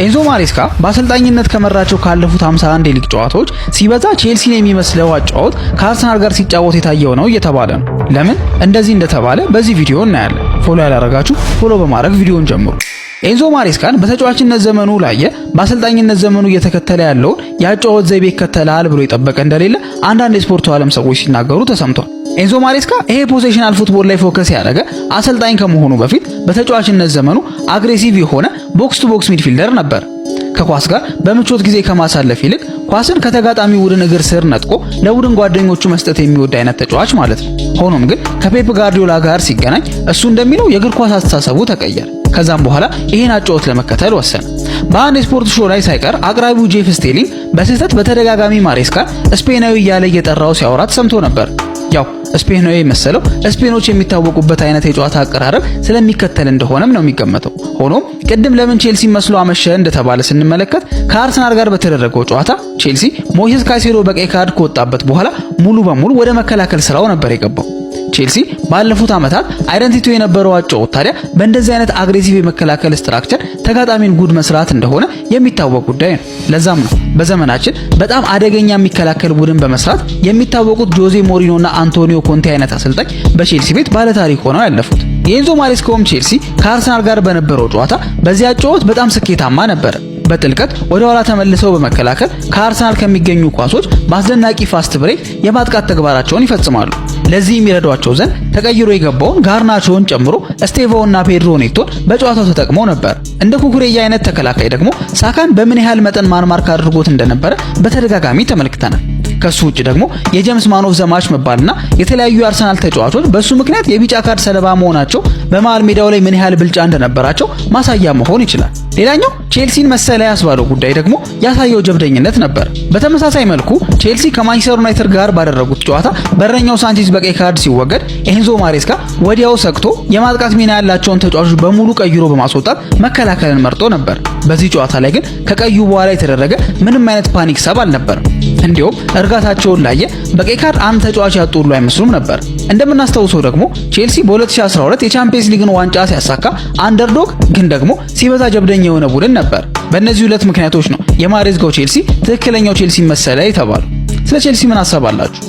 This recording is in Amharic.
ኤንዞ ማሬስካ በአሰልጣኝነት ከመራቸው ካለፉት 51 የሊግ ጨዋታዎች ሲበዛ ቼልሲን የሚመስለው አጨዋወት ከአርሰናል ጋር ሲጫወት የታየው ነው እየተባለ ነው። ለምን እንደዚህ እንደተባለ በዚህ ቪዲዮ እናያለን። Follow ያላረጋችሁ follow በማድረግ ቪዲዮን ጀምሩ። ኤንዞ ማሬስካን በተጫዋችነት ዘመኑ ላየ በአሰልጣኝነት ዘመኑ እየተከተለ ያለውን የአጨዋወት ዘይቤ ይከተላል ብሎ የጠበቀ እንደሌለ አንዳንድ የስፖርቱ ዓለም ሰዎች ሲናገሩ ተሰምቷል። ኤንዞ ማሬስካ ይሄ positional football ላይ focus ያደረገ አሰልጣኝ ከመሆኑ በፊት በተጫዋችነት ዘመኑ aggressive የሆነ box to box midfielder ነበር። ከኳስ ጋር በምቾት ጊዜ ከማሳለፍ ይልቅ ኳስን ከተጋጣሚ ቡድን እግር ስር ነጥቆ ለቡድን ጓደኞቹ መስጠት የሚወድ አይነት ተጫዋች ማለት ነው። ሆኖም ግን ከፔፕ ጋርዲዮላ ጋር ሲገናኝ እሱ እንደሚለው የእግር ኳስ አስተሳሰቡ ተቀየረ። ከዛም በኋላ ይሄን አጨዋወት ለመከተል ወሰነ። በአንድ የስፖርት show ላይ ሳይቀር አቅራቢው ጄፍ ስቴሊንግ በስህተት በተደጋጋሚ ማሬስካን ስፔናዊ እያለ እየጠራው ሲያወራ ተሰምቶ ነበር። ያው ስፔናዊ የመሰለው ስፔኖች የሚታወቁበት አይነት የጨዋታ አቀራረብ ስለሚከተል እንደሆነም ነው የሚገመተው። ሆኖም ቅድም ለምን ቼልሲ መስሎ አመሸ እንደተባለ ስንመለከት ከአርሰናል ጋር በተደረገው ጨዋታ ቼልሲ ሞይሴስ ካይሴዶ በቀይ ካርድ ከወጣበት በኋላ ሙሉ በሙሉ ወደ መከላከል ስራው ነበር የገባው። ቼልሲ ባለፉት ዓመታት identity ው የነበረው አጨዋወት ታዲያ በእንደዚህ አይነት aggressive የመከላከል structure ተጋጣሚን ጉድ መስራት እንደሆነ የሚታወቅ ጉዳይ ነው። ለዛም ነው በዘመናችን በጣም አደገኛ የሚከላከል ቡድን በመስራት የሚታወቁት ጆዜ ሞሪኖና አንቶኒዮ ኮንቴ አይነት አሰልጣኝ በቼልሲ ቤት ባለታሪክ ሆነው ያለፉት። የኤንዞ ማሬስካውም ቼልሲ ከአርሰናል ጋር በነበረው ጨዋታ በዚያ አጨዋወት በጣም ስኬታማ ነበር። በጥልቀት ወደ ኋላ ተመልሰው በመከላከል ከአርሰናል ከሚገኙ ኳሶች በአስደናቂ fast break የማጥቃት ተግባራቸውን ይፈጽማሉ። ለዚህ የሚረዷቸው ዘንድ ተቀይሮ የገባውን ጋርናቾን ጨምሮ ስቴቫኦና ፔድሮ ኔቶን በጨዋታው ተጠቅመው ነበር። እንደ ኩኩሬያ አይነት ተከላካይ ደግሞ ሳካን በምን ያህል መጠን man mark አድርጎት እንደነበረ በተደጋጋሚ ተመልክተናል። ከሱ ውጭ ደግሞ የጀምስ man of the match መባልና የተለያዩ የአርሰናል ተጫዋቾች በሱ ምክንያት የቢጫ ካርድ ሰለባ መሆናቸው በመሃል ሜዳው ላይ ምን ያህል ብልጫ እንደነበራቸው ማሳያ መሆን ይችላል። ሌላኛው ቼልሲን መሰለ ያስባለው ጉዳይ ደግሞ ያሳየው ጀብደኝነት ነበር። በተመሳሳይ መልኩ ቼልሲ ከማንቸስተር ዩናይትድ ጋር ባደረጉት ጨዋታ በረኛው ሳንቼዝ በቀይ ካርድ ሲወገድ ኤንዞ ማሬስካ ወዲያው ሰግቶ የማጥቃት ሚና ያላቸውን ተጫዋቾች በሙሉ ቀይሮ በማስወጣት መከላከልን መርጦ ነበር። በዚህ ጨዋታ ላይ ግን ከቀዩ በኋላ የተደረገ ምንም አይነት panic sub አልነበረም። እንዲሁም እርጋታቸውን ላየ በቀይ ካርድ አንድ ተጫዋች ያጡ ሁሉ አይመስሉም ነበር። እንደምናስታውሰው ደግሞ ቼልሲ በ2012 የቻምፒየንስ ሊግን ዋንጫ ሲያሳካ underdog ግን ደግሞ ሲበዛ ጀብደኛ የሆነ ቡድን ነበር። በእነዚህ ሁለት ምክንያቶች ነው የማሬስካው ቼልሲ ትክክለኛው ቼልሲ መሰለ የተባለው። ስለ ቼልሲ ምን ሀሳብ አላችሁ?